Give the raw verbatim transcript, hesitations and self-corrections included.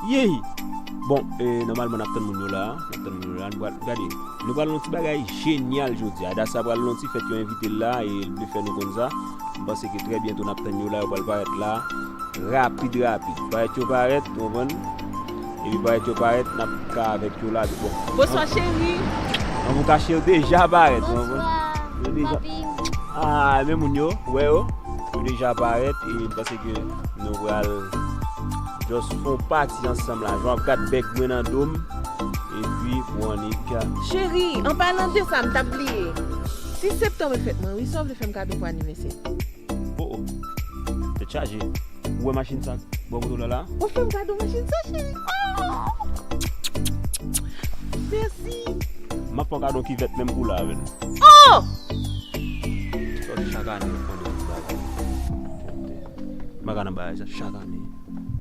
Yey! Bon, e, nòmalman n ap tann moun yo la. N ap tann moun yo la. Nou pral, gade, nou pral nan yon ti bagay jenyal jodi a. Adasa pral nan yon ti fèt, yo envite l la e l vle fè nou konn sa. M panse ke trè byento n ap tann yo la, yo pral parèt la. Rapid, rapid. Parèt yo parèt, ou konprann? Epi parèt yo parèt, n ap ka avèk yo la. Bon. Bonswa, cheri. An tou ka, cheri, yo deja parèt, ou konprann? Bonswa, yo deja papi. Ah, men moun yo, ou wè yo. Yo deja parèt e m panse ke nou pral just fè yon pati ansanm la. Jan w ap gad bèk mwen nan do m. Epi, Monica. Cheri, an palan de sa, m t ap bliye. Sis septanm e fèt mwen, wi, sa w vle fè m kado pou anivèsè? Oh, oh. Tèt chaje. Ou wè machin sa bò kote w la la? Ou fè m kado machin sa, cheri. Oh! Mèsi. M ap fè w kado yon kivèt menm pou la avè l. Oh! Sa se chak ane w ap mande m ti bagay. M pa ka nan bagay sa, chak ane.